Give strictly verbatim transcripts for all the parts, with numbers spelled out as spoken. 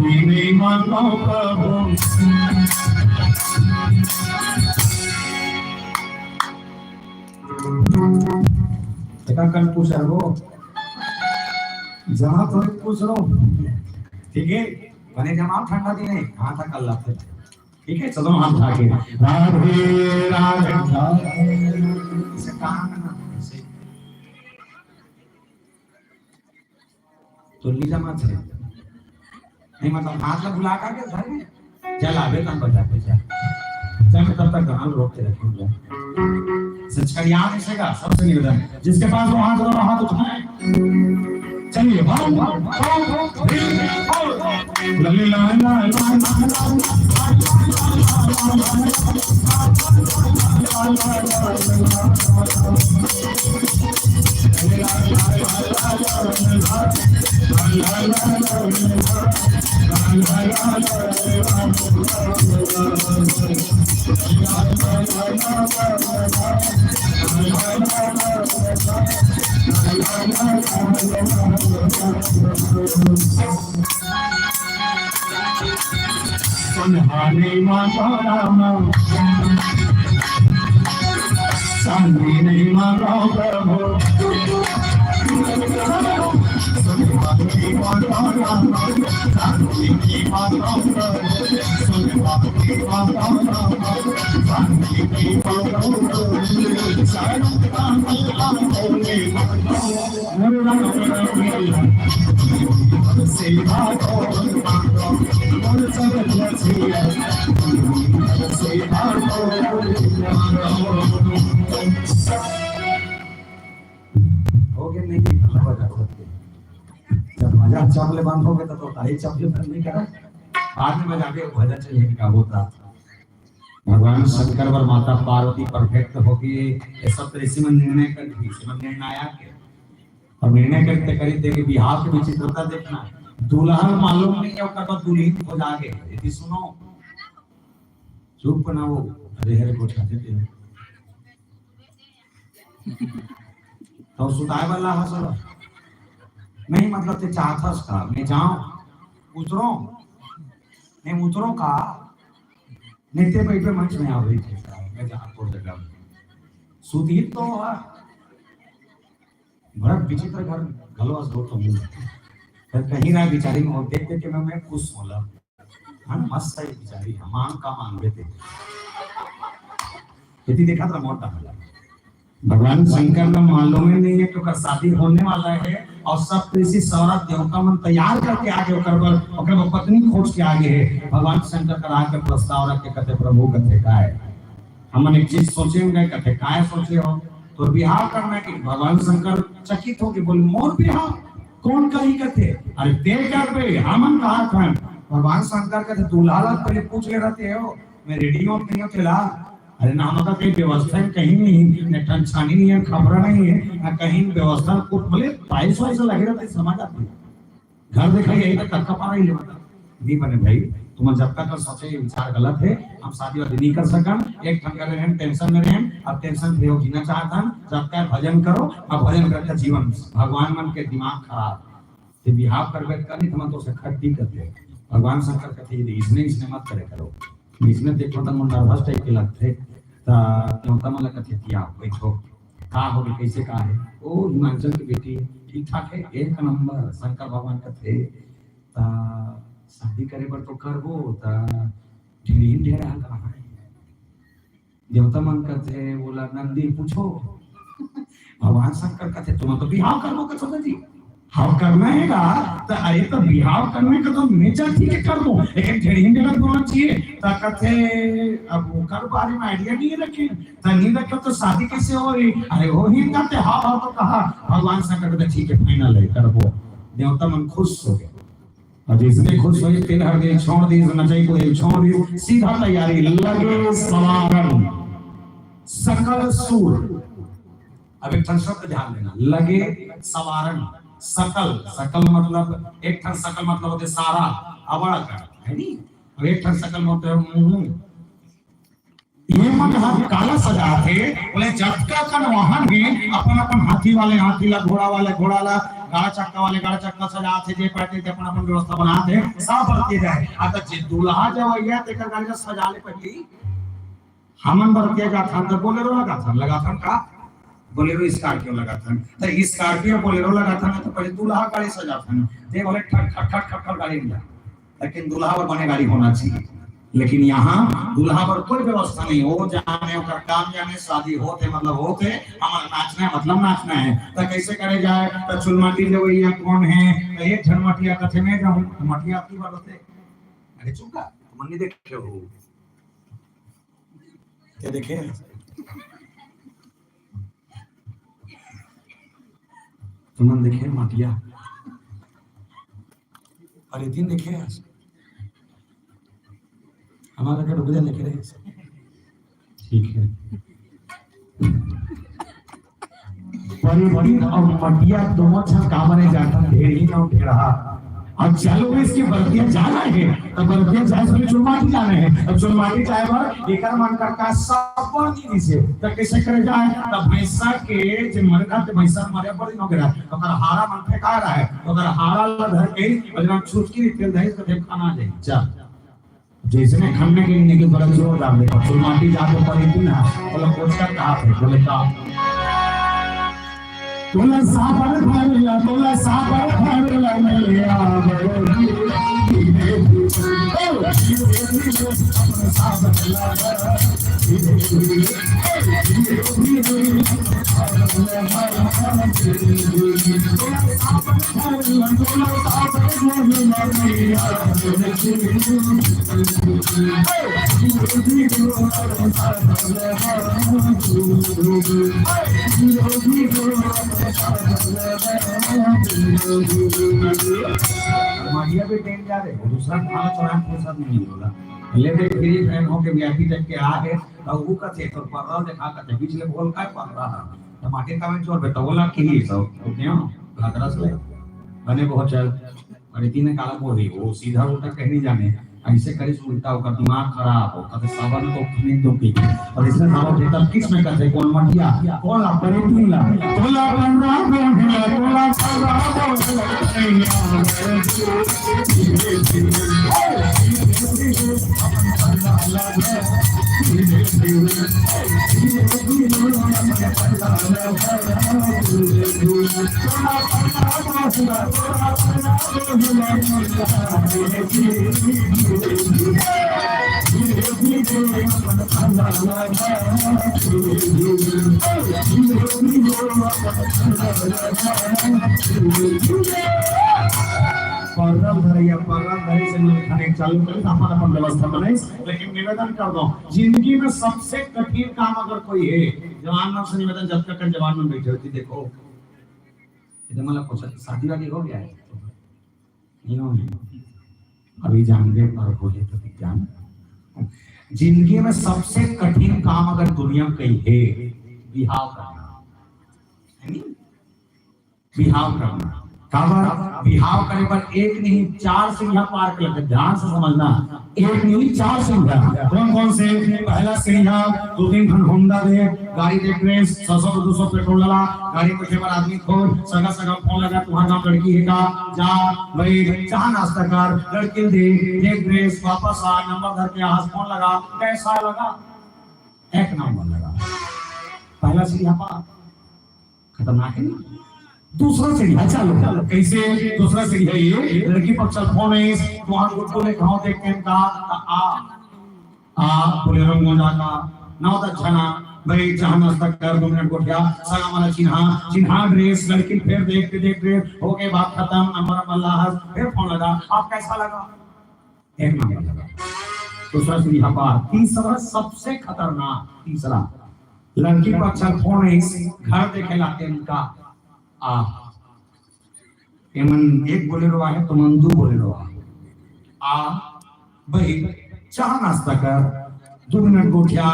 नहीं मानो प्रभु। एकांकन पूछ रहे हो, जहाँ तो पूछ रहो, ठीक है, बने जमा ठंडा दिन है, हाथ कर लाते, ठीक है, चलो हाथ उठा के, राधे राधे, राधे, इसे कहाँ करना है, इसे तो लीजा मत है। नहीं, मतलब, हाथ ला बुला करके घर में चल आवे, तब बजा के जा। जब तब तक गाना रोक के रखूंगा। सच का याद रखेगा, सबसे निवेदन। जिसके पास वो हाथ, दोनों हाथ उठाए। चलिए, one, two, three, four। सुनहाने माता राम, चांदी नहीं मांगा प्रभु। सुनहाने माता राम, चांदी नहीं मांगा प्रभु। सुनहाने माता राम, चांदी नहीं मांगा प्रभु। हो गया, नहीं, नहीं, भला बजा सकते। जब मजा चपले बंद हो गया, तो ताली चपले बंद नहीं करा। बाद में बजा के भजन चलिए का होता। भगवान शंकर बर माता पार्वती परफेक्ट होके ये सब ऋषि मन निर्णय कर दी, ऋषि मन निर्णय आके और निर्णय करते करी थे कि बिहार के विचित्रता देखना, दुल्हा मालूम नहीं है, ओकर बाद दुल्हन खोजा के। यदि सुनो, चुप ना हो, अरे हरे गोठा देते हो। तो सुताए वाला है सब। नहीं, मतलब, ते चाहत हस का मैं जाऊं, उतरो, मैं उतरो का, नित्य बैठे मंच में आ गई थे, मैं जहाँ तोर जगह में। सुधीर तो, आ, बड़ा विचित्र घर, घलो अस दो तो मुंह। फिर कहीं ना बिचारी में देख देख के मैं, मैं खुश होला। हाँ, मस्त है बिचारी, हम आम का मांगबे ते। यदि देखा तो मोटा होला। भगवान शंकर ला मालूम ही नहीं है कि ओकर शादी होने वाला है और सब ऋषि सौरभ देवता मन तैयार करके आगे ओकर बर, ओकर बर पत्नी खोज के आगे है। भगवान शंकर कर आके प्रस्ताव रख के कहते, "प्रभु," कहते, "काय?" हमन एक चीज सोचे होंगे, कहते, "काय सोचे हो?" "तो बिहाव करना है कि?" भगवान शंकर चकित होके बोले, "मोर बिहाव? कौन कही?" कहते, "अरे ते करबे, हमन कहा थन?" भगवान शंकर कहते, "दूल्हा ला पहले पूछ ले रहते हो, मैं रेडी हो नहीं हो तेला?" अरे ना, हमका कहीं व्यवस्था है, कहीं नहीं, न ठन छानी नहीं है, खपरा नहीं है, ना कहीं व्यवस्था कुछ, बोले, पैसा वैसा लगे रहता है, समझ आती है। घर देखा यही तो कक्का पारा ही ले बता। नहीं बने भाई, तुम जब तक सोचे ये विचार गलत है, हम शादी वादी नहीं कर सकन, एक ठन करे रहन, टेंशन में रहन, अब टेंशन फ्री हो जीना चाहत हन, जब तक भजन करो, अब भजन करके जीवन, भगवान मन के दिमाग खराब। ते बिहाव करबे त नहीं, तुम तो से खट्टी करते। भगवान शंकर कहते, "यदि इसने, इसने मत करे करो।" इसने देखो त मन नर्वस टाइप के लगते। त देवता मन ला कहते, "आओ, बैठो। का हो गए, कैसे का है?" "ओ, हिमांचल की बेटी ठीक ठाक है, एक नंबर।" शंकर भगवान कहते, "त शादी करे बर तो करबो, त ढेरी ढेरा कहाँ है?" देवता मन कहते, "बोला नंदी पूछो।" भगवान शंकर कहते, "तुम तो बिहाव करबो के छोटा जी, हाव करना है का?" तो अरे, तो बिहाव करने का तो नेचर ठीक है, कर दो, लेकिन ढेर ही गलत बोलना चाहिए। तो कहते, "अब ओकर बारे में आइडिया नहीं रखे, तो नहीं रखे तो शादी कैसे हो रही?" अरे, वो ही कहते, "हाव, हाव तो कहा।" भगवान शंकर कहते, "ठीक है, फाइनल है, करबो।" देवता मन खुश हो गए। और जैसे खुश हुई, तिलहर दे छोड़ दी, नचई को दे छोड़ दी, सीधा तैयारी, लगे सवारन, सकल सूर। अब एक ठन शब्द ध्यान देना, लगे सवारन, सकल, सकल मतलब, एक ठन सकल मतलब होते सारा, अबड़ का, है नी? अब एक ठन सकल मतलब मुंह, ये मन ह काला सजाथे, बोले, जतका कन वाहन हे, अपन अपन हाथी वाले हाथी ला, घोड़ा वाले घोड़ा ला, गाड़ा चक्का वाले गाड़ा चक्का सजात हे, जे पड़थे ते अपन अपन व्यवस्था बनात हे, सब बरतिया जाए। अब जे दूल्हा जवइया तेकर गाड़ी ला सजा ले पहिली। हमन बरतिया जाथन त बोलेरो लगाथन, लगाथन का? बोलेरो, स्कॉर्पियो लगाथन। त स्कॉर्पियो बोलेरो लगाथन त पहिले दूल्हा गाड़ी सजाथन, ते बोले ठक ठक ठक ठक ठक गाड़ी मिला, लेकिन दूल्हा बर बने गाड़ी होना चाहिए। लेकिन यहाँ दूल्हा बर कोई व्यवस्था नहीं, वो जाने ओकर काम जाने, शादी होत हे मतलब होत हे, हमर नाचना हे मतलब नाचना हे। त कैसे करे जाए? त चुलमाटी लेवइया कौन हे? त एक झन मटिया कथे मैं जाऊँ, त मटिया आपकी बात होते। अरे चुप कर, तुमन नहीं देखे हो। क्या देखे? तुमन देखे मटिया? अरे दिन देखे आज? हमारा घर रुक जा, देखे रहे। ठीक है। परेतिन अउ मटिया दोनों झन का बने जाथन, ढेरही अउ ढेरहा। अब चालू में इसके बरतिया जाना हे, त बरतिया जाए से पहिले चुलमाटी जाना हे। अब चुलमाटी जाए बर एकर मन कर का सब बन नहीं दिसे, त कैसे करे जाए? त भैंसा के जे मरघा के भैंसा मरे बड़ी नौकरा, ओकर हाड़ा मन फेंका रहा है, ओकर हाड़ा ला धर के अगर हम छुटकी तेल धइस त खाना जाए। चल। जइसने खन्ने के इन्हें के बड़ा जोर डाल दे, चुलमाटी जाके पड़ी थी ना, बोला, "कोचका कहाँ थे?" बोले, "का?" बोला, "साबर भरला, बोला, साबर भरला, मिलिया बड़ो।" मटिया भी डेंजर है, दूसरा खाना चढ़ा फुर्सत नहीं होला। ले भी फ्री फैन हो के वीआईपी तक के आ है, और वो कथे तो पर्दा देखा कथे बीच ले बोल का पर्दा है। तो माटी का में चोर बे तो बोला कि ही सब तो क्यों घाघरा से बने बहुत चल। अरे तीन काला बोल रही, वो सीधा उल्टा कहीं नहीं जाने, ऐसे करिस उल्टा, ओकर दिमाग खराब हो, कभी सावन को खरीद दो की। और इसने सावन के तब किस में कथे, कौन मटिया, कौन ला परेतिन ला, तोला बन रहा है, तोला बन रहा है। पर्रल धरैया, पर्रल धरे से लोग खाने चालू करे, अपन अपन व्यवस्था बनाइस। लेकिन निवेदन कर दो, जिंदगी में सबसे कठिन काम अगर कोई है, जवान मन से निवेदन, जब तक जवान मन बैठे होती, देखो, इधर मतलब कुछ शादी वादी हो गया है? नहीं हो गया। अभी जान दे, पर बोले तो जान। जिंदगी में सबसे कठिन काम अगर दुनिया में कहीं है, बिहाव करना, है नहीं? बिहाव करना। काबर? बिहाव करे बर एक नहीं, चार सीढ़िया पार के लगथे। ध्यान से समझना, एक नहीं, चार सीढ़िया। कौन कौन से? पहला सीढ़िया, दो तीन ठन होंडा दे, गाड़ी दे, ड्रेस, सौ सौ दो सौ पेट्रोल डला, गाड़ी पूछे बर आदमी खोज, सगा सगा फोन लगा, तुम्हारा नाम लड़की है का? जा भाई, चाह नाश्ता कर, लड़की दे, दे ड्रेस, वापस आ, नंबर धर के आ, फोन लगा, कैसा लगा? एक नंबर लगा। पहला सीढ़िया पार। खतरनाक है ना? दूसरा सीढ़िया, चलो, चलो, कैसे? दूसरा सीढ़िया ये, लड़की पक्ष फोन है, इस, वहां गुट को ले खाओ, देखते हैं का, आ, आ, बोले रंग हो जाता, नौ दस जना, भाई, चाह नाश्ता कर, दो मिनट गोठिया, सगा वाला चिन्हा, चिन्हा ड्रेस, लड़की फिर देख के देख ड्रेस, हो गए, बात खत्म, नंबर नंबर लाहस, फिर फोन लगा, आप कैसा लगा? एक नंबर लगा। दूसरा सीढ़िया पार। तीसरा सबसे खतरनाक, तीसरा लड़की पक्ष फोन है, इस घर देखे लाते उनका। आ, एमन एक बोलेरो आहे, तुमन दू बोलेरो आहे। आ भाई, चाह नाश्ता कर, दो मिनट गोठिया,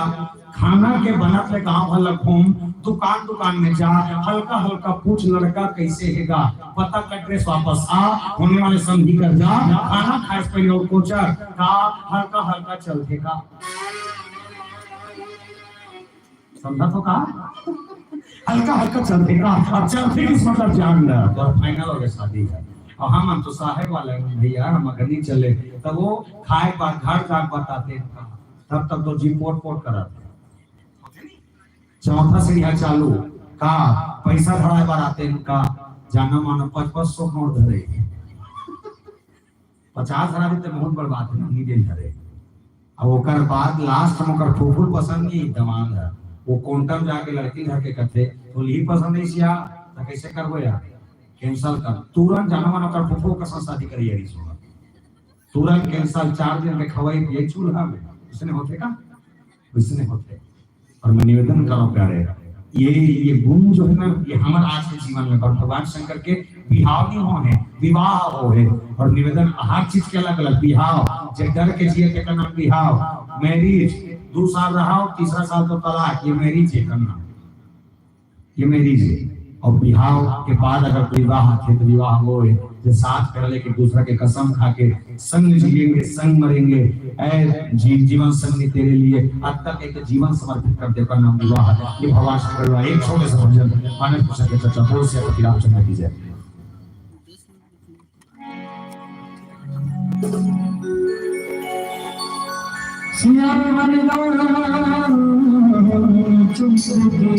खाना के बनत ले गांव भर ला घूम, दुकान दुकान में जा, हल्का हल्का पूछ लड़का कैसे हेगा, पता कर ड्रेस वापस आ, होने वाले संधि कर जा, खाना खाए से पहले और कोचर का हल्का हल्का चलथे का। समझा तो का? हल्का हल्का चलथे का, अब चलथे किस मतलब जान ल। और final हो गए शादी है। और हम, हम तो साहेब वाले हैं भैया, हम अगर नहीं चले तो वो खाए के बाद घर जाके बताते हैं का, तब तक तो जी पोट पोट कराते हैं। चौथा सीढ़िया चालू का, पैसा धराए बर आते हैं का, जाना मानो पच पच सौ नोट धरे, पचास हजार तो बहुत बड़ बात है, नहीं दे धरे। अब ओकर बाद last में ओकर फूफू पसंद नहीं, दमांद है, वो कोंटम जाके लड़की घर के कथे, तो ली पसंद नहीं सिया, तो कैसे करबो यार, cancel कर। तुरंत जाना मानो ओकर फूफू के साथ शादी करिए, रिश्वत तुरंत cancel। चार दिन के खवाई पिए चूल्हा में, उसने होते का, उसने होते। और मैं निवेदन करो प्यारे, ये, ये गुण जो है ना, ये हमारे आज के जीवन में भगवान शंकर के बिहाव नहीं हो है, विवाह हो है। और निवेदन हर चीज के अलग अलग बिहाव, जे डर के जिए तेकर नाम बिहाव, marriage, दो साल रहा हो, तीसरा साल तो तलाक, ये marriage है करना, ये marriage है। और बिहाव के बाद अगर विवाह थे तो विवाह वो है जो साथ कर लेके दूसरा के कसम खा के संग जिएंगे, संग मरेंगे, ऐ जी-, जीवन संगनी तेरे लिए अब तक एक जीवन समर्पित कर दे, का नाम विवाह है। ये भगवान शंकर विवाह। एक छोटे से भजन, मानस पुस्तक के चर्चा, बोल से पति रामचंद्र की जय। सिया राम राम चंद्र की जय।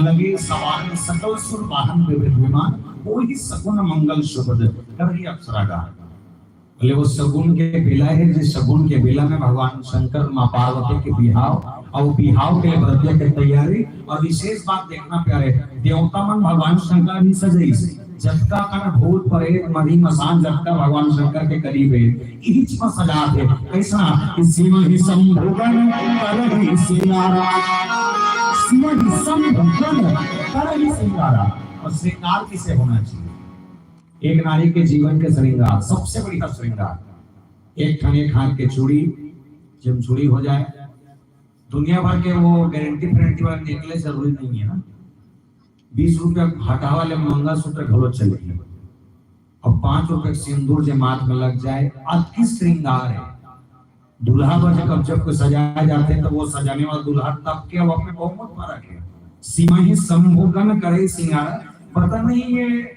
लगे समान सकल सुर वाहन विविध विमान, कोई सगुन मंगल शुभ करही अप्सरा गान। बोले वो सगुन के बेला हे, जिस सगुन के बेला में भगवान शंकर माँ पार्वती के बिहाव अउ बिहाव के लिए बरतिया के तैयारी। अउ विशेष बात देखना प्यारे, देवता मन भगवान शंकर भी सजइस। जतका कन भूत प्रेत मरी मसान जतका भगवान शंकर के करीब हे, इहिच म सजात हे। कइसना कि सिवहि शंभुगन करहि सिंगारा, सिवहि शंभुगन करहि सिंगारा। अउ श्रृंगार किसे होना चाहिए? एक नारी के जीवन के श्रृंगार, सबसे बढ़िया श्रृंगार, एक ठन एक हाथ के चूड़ी, जेम चूड़ी हो जाए, दुनिया भर के वो गारंटी वारंटी वाला नेकलेस जरूरी नहीं है ना, बीस रुपया भाटा वाले मंगलसूत्र घलो चलही, अउ पाँच रुपया के सिंदूर जे माथ में लग जाए, अतकी श्रृंगार हे। दूल्हा बर जब, जब कोई सजाया जाथे, तो वो सजाने वाला दूल्हा तब के अब अपने बहुमत पर रखे। सिवहि शंभुगन करहि सिंगारा, पता नहीं ये,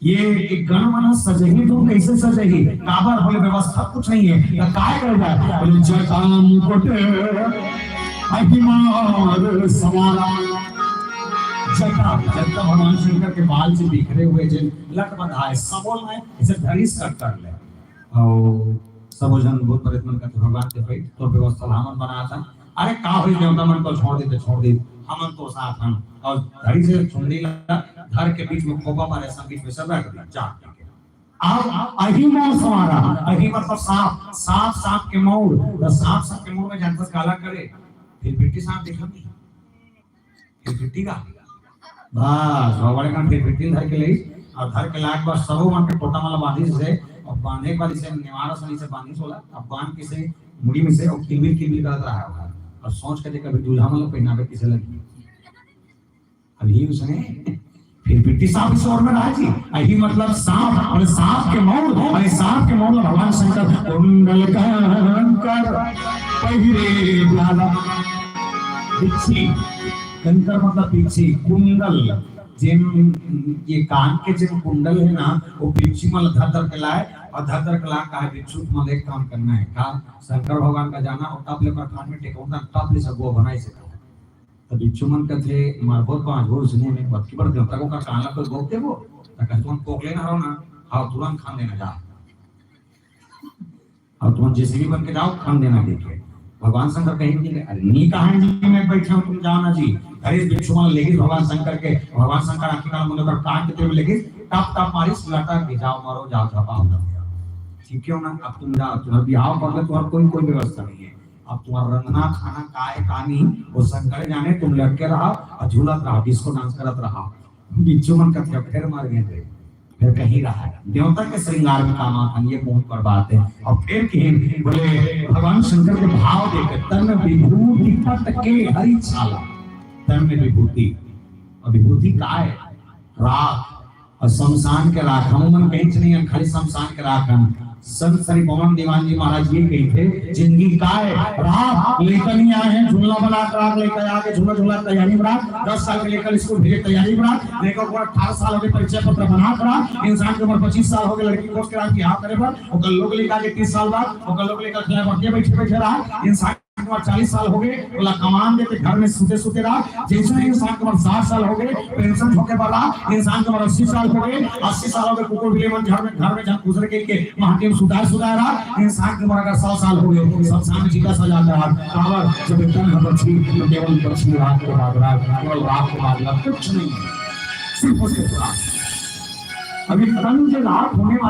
ये एक गण मन सजही तो कैसे सजही, काबर बोले व्यवस्था कुछ नहीं है, तो काय कर जाए? बोले जटा मुकुट अहिमार संवारा। जटा, जटा भगवान शंकर के बाल से बिखरे हुए जिन लट बंधाए, सबो ल इसे धरिस कर कर ले। अउ सबो झन भूत प्रेत मन कथे, "भगवान के भाई, तोर व्यवस्था ला हमन बनात हन।" "अरे का होई, देवता मन को छोड़ दे, तो छोड़ दे, हमन तो साथ हन।" अउ धरिस चुंदी ला धर के बीच में खोपा पर ऐसा बीच में सब रख दिया, चाप के। अब अही मौर संवारा, अही मतलब सांप, सांप, सांप के मौर, तो सांप, सांप के मौर में जानथस काला करे, फिर बिट्टी सांप देखा नहीं। फिर बिट्टी का बस, वो बड़े कन फिर बिट्टी धर के ले, अउ धर के लाके बस सबो मन के पोटा मन ला बांधिस हे, अउ बांधे के बाद इसे निवारा सनी से बांधिस होला, अब बांध के इसे मुड़ी में से अउ किलबिल किलबिल करत रहा होगा, अउ सोच के देख अभी दूल्हा मन ला पहिनावे किसे लगी। अभी उसने फिर बिट्टी सांप इस ओर में रहा जी, अही मतलब सांप, अरे सांप के मौर, अरे सांप के मौर भगवान शंकर कुंडल कंकर पहिरे वाला बिच्छी, कंकर मतलब बिच्छी, कुंडल, जेन ये कान के जेन कुंडल हे ना, वो बिच्छी मन धर धर के लाए अउ धर धर के ला कहा, "बिच्छू तुमन एक काम करना हे का, शंकर भगवान का जाना अउ तब ले ओकर कान में टेकउन, तब ले सगुआ बनाई से कहा।" त बिच्छू मन कथे, "मारबो तो आज वो सुने में बतकी बड़ देवता को का कान ला तो गोप देबो।" त कहे, "तुमन पोक लेना हो ना, हाँ तुरंत खान देना जा।" अउ तुमन जेसीबी बन के जाओ, खान देना देखे। भगवान शंकर कहीं नहीं गए। अरे, नहीं कहा जी, मैं बैठा हूँ, तुम जाओ ना जी। अरे, इस भिक्षु मन लेगिस भगवान शंकर के, भगवान शंकर आखिरकार मुने पर काट के तेल लेगिस, टप टप मारिस, लटक के जाओ, मरो, जाओ, झपा हो जाओ। ठीक है ना? अब तुम जाओ, तुम्हारा बिहाव कर ले, तुम्हारा कोई, कोई व्यवस्था नहीं है। अब तुम्हारा रंगना खाना का है, का नहीं, वो शंकर जाने, तुम लटके रहो और झूलत रहो, डिस्को डांस करत रहो। भिक्षु मन का फेर मार गए थे। फिर कहीं रहा है। देवता के श्रृंगार में काम आता, ये बहुत बड़ बात है। और फिर कहीं बोले, भगवान शंकर के भाव देखे, "तन विभूति पट के हरि छाला।" तन में विभूति, और विभूति का है? राख। और शमशान के राख, हम मन कहीं से नहीं है, खाली शमशान के राख हम। संत श्री पवन दीवान जी महाराज ये कही थे, "जिंदगी का है? राख।" लेकर नहीं आए हैं, झूला बना के राख लेकर आके झूला झूला तैयारी में राख। दस साल के लेकर स्कूल भेजे तैयारी में राख, लेकर ओकर अठारह साल हो गए, परिचय पत्र बना के राख। इंसान के उम्र पच्चीस साल हो गए, लड़की खोज के राख, बिहाव करे पर ओकर लोग लेकर आके तीस साल बाद ओकर लोग लेकर खिला बढ़िया बैठे बैठे राख। इंसान के उम्र चालीस साल हो गए, ओला कमान देते घर में सुते सुते राख। जैसे ही इंसान के उम्र साठ साल हो गए, पेंशन होके पर राख। इंसान के उम्र अस्सी साल हो गए, अस्सी साल हो गए, कुकुर बिल्ली मन घर में, घर में झन गुजर के, के माटी में सुताए सुताए राख। इंसान के उम्र अगर सौ साल हो गए, शमशान में चिता सजा कर राख। काबर? जब एक तन है पक्षी, तो केवल पक्षी राख के बाद राख, केवल राख के बाद राख, कुछ नहीं है, सिर्फ उसके राख। अभी तन के राख होने वाला